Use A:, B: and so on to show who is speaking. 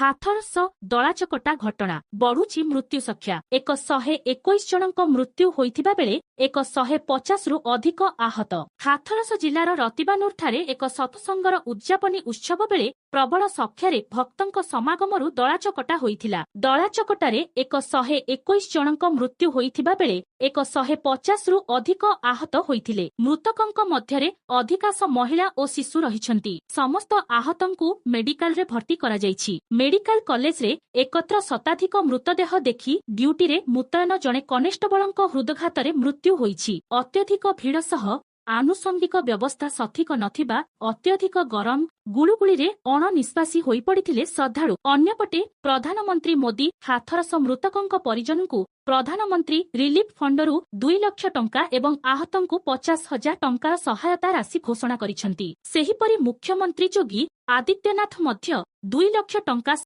A: ହାଥରସ ଦଳାଚକଟା ଘଟଣା, ବଢୁଛି ମୃତ୍ୟୁ ସଂଖ୍ୟା। 121 ଜଣଙ୍କ ମୃତ୍ୟୁ ହୋଇଥିବା ବେଳେ 150ରୁ ଅଧିକ ଆହତ। ହାଥରସ ଜିଲ୍ଲାର ରତିବାନୁରଠାରେ ଏକ ସତସଙ୍ଗର ଉଦଯାପନୀ ଉତ୍ସବ ବେଳେ ପ୍ରବଳ ସଂଖ୍ୟାରେ ଭକ୍ତଙ୍କ ସମାଗମରୁ ଦଳାଚକଟା ହୋଇଥିଲା। ଦଳାଚକଟାରେ 121 ଜଣଙ୍କ ମୃତ୍ୟୁ ହୋଇଥିବା ବେଳେ 150ରୁ ଅଧିକ ଆହତ ହୋଇଥିଲେ। ମୃତକଙ୍କ ମଧ୍ୟରେ ଅଧିକାଂଶ ମହିଳା ଓ ଶିଶୁ ରହିଛନ୍ତି। ସମସ୍ତ ଆହତଙ୍କୁ ମେଡିକାଲରେ ଭର୍ତ୍ତି କରାଯାଇଛି। ମେଡିକାଲ କଲେଜରେ ଏକତ୍ର ଶତାଧିକ ମୃତଦେହ ଦେଖି ଡ୍ୟୁଟିରେ ମୁତୟନ ଜଣେ କନେଷ୍ଟବଳଙ୍କ ହୃଦଘାତରେ ମୃତ୍ୟୁ ହୋଇଛି। ଅତ୍ୟଧିକ ଭିଡ଼ ସହ ଆନୁଷଙ୍ଗିକ ବ୍ୟବସ୍ଥା ସଠିକ ନଥିବା, ଅତ୍ୟଧିକ ଗରମ ଗୁଳୁଗୁଳିରେ ଅଣନିଶ୍ୱାସୀ ହୋଇପଡ଼ିଥିଲେ ଶ୍ରଦ୍ଧାଳୁ। ଅନ୍ୟପଟେ ପ୍ରଧାନମନ୍ତ୍ରୀ ମୋଦି ହାଥରସ ମୃତକଙ୍କ ପରିଜନଙ୍କୁ ପ୍ରଧାନମନ୍ତ୍ରୀ ରିଲିଫ ଫଣ୍ଡରୁ 2 ଲକ୍ଷ ଟଙ୍କା ଏବଂ ଆହତଙ୍କୁ 50,000 ଟଙ୍କାର ସହାୟତା ରାଶି ଘୋଷଣା କରିଛନ୍ତି। ସେହିପରି ମୁଖ୍ୟମନ୍ତ୍ରୀ ଯୋଗୀ ଆଦିତ୍ୟନାଥ ମଧ୍ୟ 2 ଲକ୍ଷ ଟଙ୍କା